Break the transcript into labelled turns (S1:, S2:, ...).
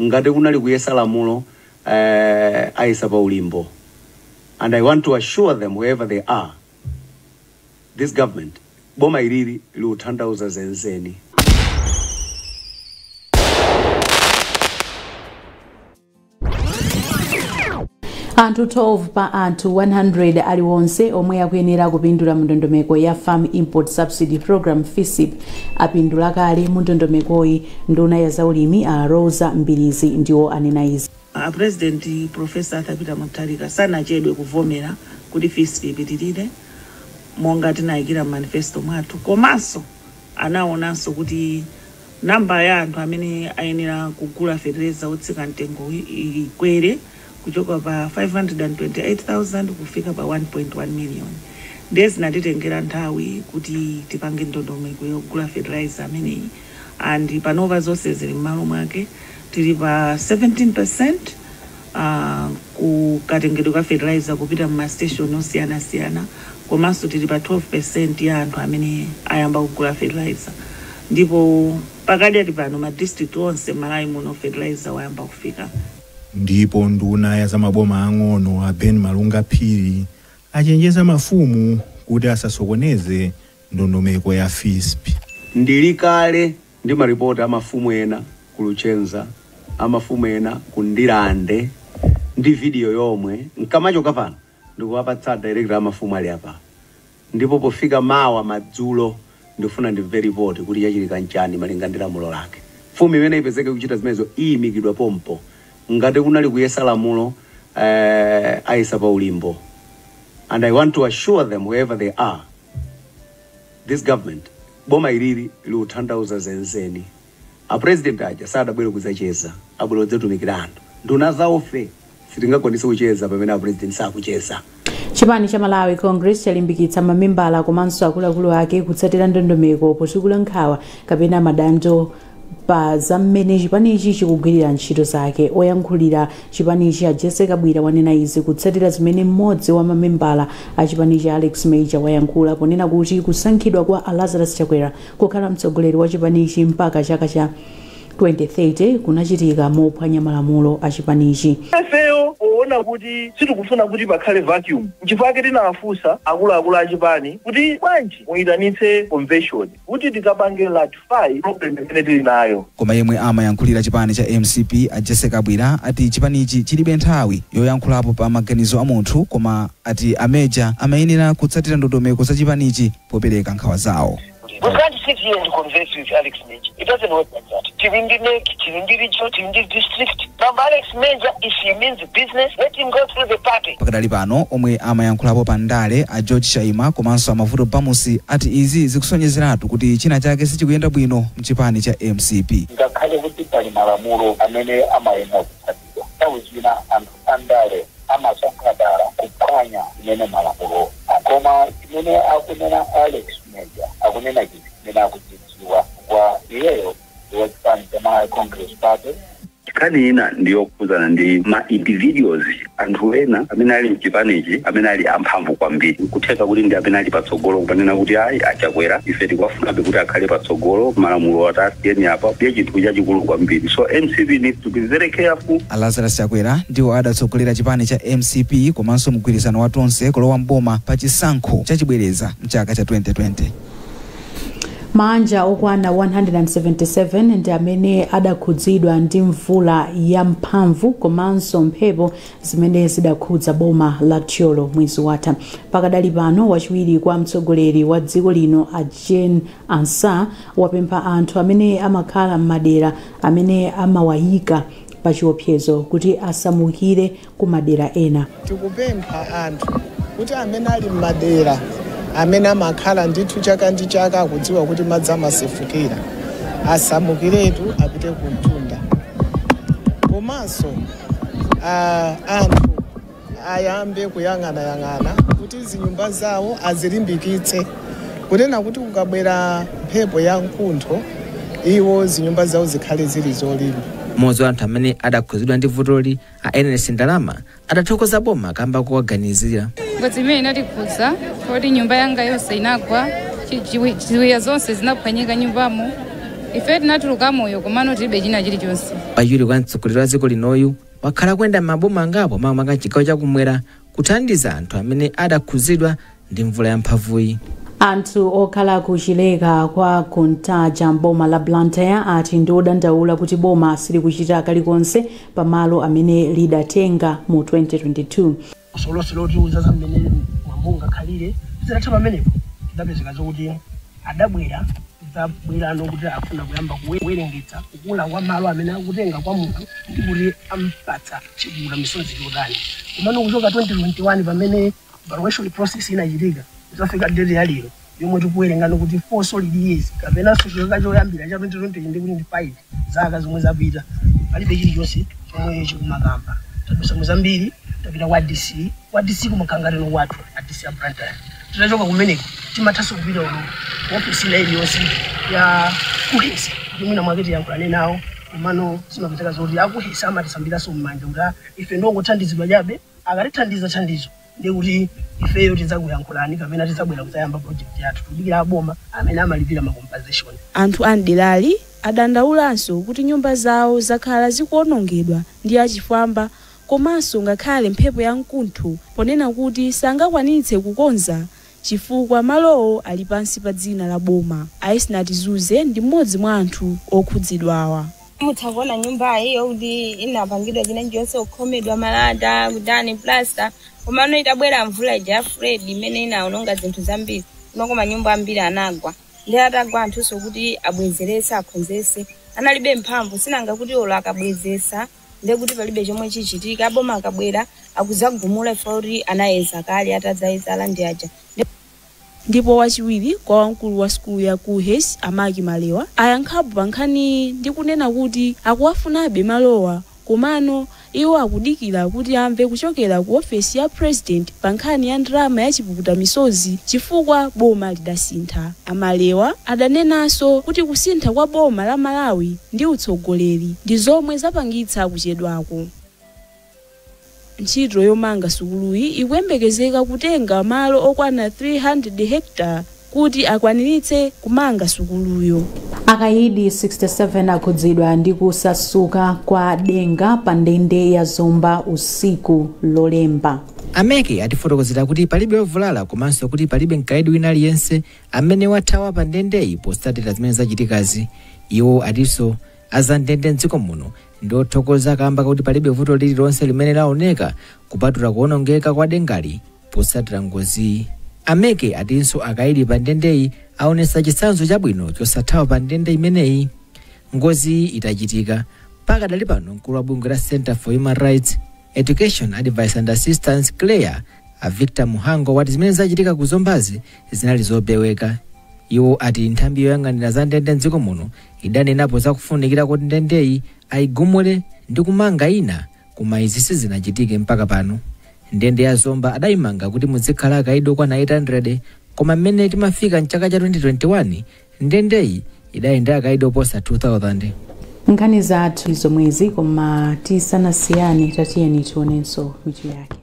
S1: Ngati kunali kuyesa lamulo, ayesa pa ulimbo. And I want to assure them, wherever they are, this government, boma ilili liutanthauza zenizeni.
S2: Anthu 12 pa anthu 100 aliwonse omwe akuyenera kupindula mu ndondomeko ya Farm Import Subsidy Program, FISP, apindula kale mu ndondomekoyi. Nduna ya zaulimi a Rosa Mbilizi ndiwo anena izi.
S3: A President Professor Arthur Peter Mutharika sanachedwe kuvomera kuti FISP ipitirire monga tinayikira manifesto mwathu, komanso anaonanso kuti namba ya anthu amene ayenera kugula fetereza otsika mtengo ikwere kuchoka pa 528,000 kufika pa 1.1 million. Ndiye zinatitengera nthawi kuti tipange ndondomeko yogula fertilizer ameneyi, and panova zonse zili m'malo mwake. Tili pa 17% kukatengedwe ka fertilizer kupita muma station osiyanasiyana, komanso tili pa 12% ya anthu amene ayamba kugula fertilizer, ndipo pakadali pano ma district onse Malawi muno fertilizer wayamba kufika.
S4: Ndipo nduna ya zamaboma ang'ono a Ben Malunga Phiri achenjeza mafumu kuti asasokoneze ndondomeko ya FISP.
S1: Ndili kale ndi maripoti amafumu ena ku Luchenza, amafumu ena ku Ndirande, ndi video yomwe nkamachoka pano ndikuwapatsa director amafumu ali apa, ndipo pofika mawa madzulo ndifuna ndimve ripoti kuti chachitika nchani malinga ndi lamulo lake. Mfumu imene ipezeke kuchita zimenezo iyimikidwa pompo. Ngati kunali kuyesa lamulo, ayesa pa ulimbo. And I want to assure them, wherever they are, this government, boma ilili liutanthauza zenizeni. A President aja sadabwere kudzacheza, abwere kudzatumikira anthu. Nduna zaofe sitingakwanise kucheza pamene a President sakucheza.
S2: Chipani cha Malawi Congress chalimbikitsa mamembala komanso akuluakulu ake kutsatira ndondomeko potukula nkhawa kapena madando pa zam'mene chipanichi chikugwirira ntchito zake. Oyankhulira chipanichi a Jessica Bwira wanena izi kutsatira zimene mmodzi wa mamembala a chipanichi Alex Major wayankhula ponena kuti kusankhidwa kwa Lazarus Chakwera kukhala mtsogoleri wa chipanichi mpaka chaka cha 2030 kunachitika mophwanya malamulo a chipanichi.
S5: Ifeyo poona kuti sitikufuna kuti pakhale vacuum, nchifukwa tinawafunsa akuluakulu a chipani kuti bwanji muyitanitse convention kuti tikapange ratify problem imene tili nayo.
S6: Koma yemwe amayankhulira chipani cha MCP a Jessica Bwira ati chipanichi chilibe nthawi yoyankhulapo pa maganizo a munthu, koma ati a Major amayenera kutsatira ndondomeko za chipanichi popereka nkhawa zawo.
S7: We can't sit here and converse with Alex Major. It doesn't work like that. Tili ndi NEC, tili ndi region, tili ndi district. Bambo Alex Major, if he means business, let him go through the party.
S6: Pakadali pano omwe amayankhulapo pa ndale a George Chaima komanso amavuto Bamusi ati izi zikusonyezeratu kuti china chake sichikuyenda bwino mchipani cha MCP.
S8: Ngakhale kuti pali malamulo amene amayenera kutsatidwa, nthawi zina anthu andale amasankha dala kuphwanya imene malamulo, koma chimene akunena Alex Major akunena chinthu chimene akuchidziwa kwa iyeyo wa chipani cha Malawi Congress Party.
S9: Nkhani ina ndiyokhudzana ndi ma individuals, anthu ena amene ali mchipanichi amene ali amphamvu kwambiri, nkutheka kuti ndi amene ali patsogolo kupanena kuti ayi, achakwera ife tikuwafunabe kuti akhale patsogolo, malamulo atasiyeni apa. Ndiye chinthu chachikulu kwambiri, so MCP needs to be very careful.
S6: Lazarus Chakwera ndiwo adatsogolera chipani cha MCP komanso mgwirizano wa Tonse kulowa mboma pa chisankho chachibwereza mchaka cha 2020.
S2: Mabanja okwana 177 ndi amene adakhudzidwa ndi mvula ya mphamvu komanso mphepo zimene zidakhudza boma la Thyolo mwezi watha. Pakadali pano wachiwiri kwa mtsogoleri wa dziko lino a Jane Ansah wapempha anthu amene amakhala m'madera amene amawayika pa chiopsezo kuti asamukire ku madera ena.
S10: Tikupempha anthu kuti amene ali m'madera amene amakhala ndithu chaka ndi chaka akudziwa kuti madzi amasefukira asamukiretu apite ku mtunda, komanso anthu ayambe kuyang'anayang'ana kuti zinyumba zawo azilimbikitse, kunena kuti kukabwera mphepo ya mkuntho iwo zinyumba zawo zikhale zili zolimba.
S11: Mmodzi wa anthu amene adakhudzidwa ndi vutoli a Ernest Ndalama adathokoza boma kamba kowaganizira.
S12: Ngozi imene inatikhudza poti nyumba yanga yonse inagwa, ziwiya zonse zinaphwanyika nyumbamo. Ife tinatuluka moyo komano tilibe china chilichonse.
S11: Pachiwiri kwa mtsogoleri wa dziko linoyu wakhala kuyenda maboma angapo makamaka mchigawo chakumwera kuthandiza anthu amene adakhuzidwa ndi mvula yamphamvuyi.
S2: Anthu okhala kuchileka kwa Kuntaja mboma la Blantyre ati ndi odandaula kuti boma silikuchita kalikonse pamalo amene lidatenga mu 2022.
S13: Solonse lotiuza za mmene mwambo ungakhalire zitatha pamenepo, tidapezeka zokuti adabwera zabwerano kuti afuna kuyamba kuwerengetsa kukula kwa malo amene akutenga kwa munthu ndi kuti ampatsa chikula misozi chotani. Komano kuchoka 2021 pamene valuation process inachitika zafika date ya lero yomwe tikuwerengano kuti 4 solid years kapenanso chaka choyambira cha 2020 ndi kuti ndi 5 zaka zomwe zapita, palibe chilichonse chomwe chikumakamba. Tadusa zambiri, tapita kwa DC, kwa DC kumakhangatano kwathu a DC a Blantyre. Titachoka kumeneko timathanso kupita uno ofisi ina iliyonse ya KUHeS kuti mwina mwake tiyankhulane nawo, komano zimapezeka zoti a KUHeS amatisambiranso m'manja kuti ife ndongothandizidwa chabe, akatithandiza thandizo ndi kuti ifeyo tidzakuyankhulani kapena tidzabwera kudzayamba project yathu. Tikudikira aboma amene amalipira ma compensation.
S14: Anthu a mderali adandaulanso kuti nyumba zawo zakhala zikuwonongedwa ndi achifwamba komanso ngakhale mphepo ya mkuntho, ponena kuti sangakwanitse kukonza chifukwa malowo ali pansi pa dzina la boma. Aisnati Zuze ndi mmodzi mwa anthu okhudzidwawa.
S15: Mutha kuona nyumbayi yokuti inapangidwa china chonse, kukhomedwa malata, kutani, plaster, komano itabwera mvula ija ya Freddy imene inawononga zinthu zambiri kuno, koma nyumba ambiri anagwa. Ndi atagwa, anthunso kuti abwezerese, akhonzese, analibe mphamvu. Sinanga kuti olo akabwezesa ndiye kuti palibe chomwe chichitika. Aboma akabwera akuzagumula ife kuti anayeza kale, atadzayeza alandi aja.
S14: Ndipo wachiwiri kwa wamkulu wa sukulu ya KUHeS, Amaki Malewa, ayankhapo pa nkhaniyi ndi kunena kuti akuwafunabe malowa, komano iwo akudikira kuti amve kuchokera ku ofesi ya President pa nkhani ya ndalama ya chipukuta misozi chifukwa boma lidasintha. Amalewa adanenanso kuti kusintha kwa boma la Malawi ndi utsogoleri ndi zomwe zapangitsa kuchedwako. Ntchito yomanga sukuluyi ikuyembekezeka kutenga malo okwana 300 hectare kuti akwaniritse kumanga sukuluyo.
S2: Akayidi 67 akhudzidwa ndi kusasuka kwa denga pa ndende ya Zomba usiku Lolemba.
S11: A MEC atifotokozera kuti palibe ovulala komanso kuti palibe mkaidi wina aliyense amene wathawa pa ndendeyi potsatira zimene zachitikazi. Iwo atinso azandende mdziko muno ndi othokoza kamba kuti palibe vuto lililonse limene laoneka kupatula kuwonongeka kwa dengali potsatira ngoziyi. A MEC atinso akaidi pa ndendeyi aonetsa chitsanzo chabwino chosathawa pa ndende imeneyi ngozi itachitika. Pakadali pano, mkulu wa bungwe la Center for Human Rights Education, Advice and Assistance, CHREAA, a Victor Muhango, wati zimene zachitika ku Zombazi zinali zopeweka. Iwo ati nthambi yoyang'anira za ndende mdziko muno idanenapo zakufunikira kuti ndendeyi ayigumule ndi kumanga ina, koma izi sizinachitike mpaka pano. Ndende ya Zomba adayimanga kuti muzikhala akaidi okwana 800, koma mmene timafika mchaka cha 2021 ndendeyi idali ndi akaidi oposa 2000.
S2: Nkhani zathu zomwezi, koma tisanasiyane tatiyeni tionenso mitu yake.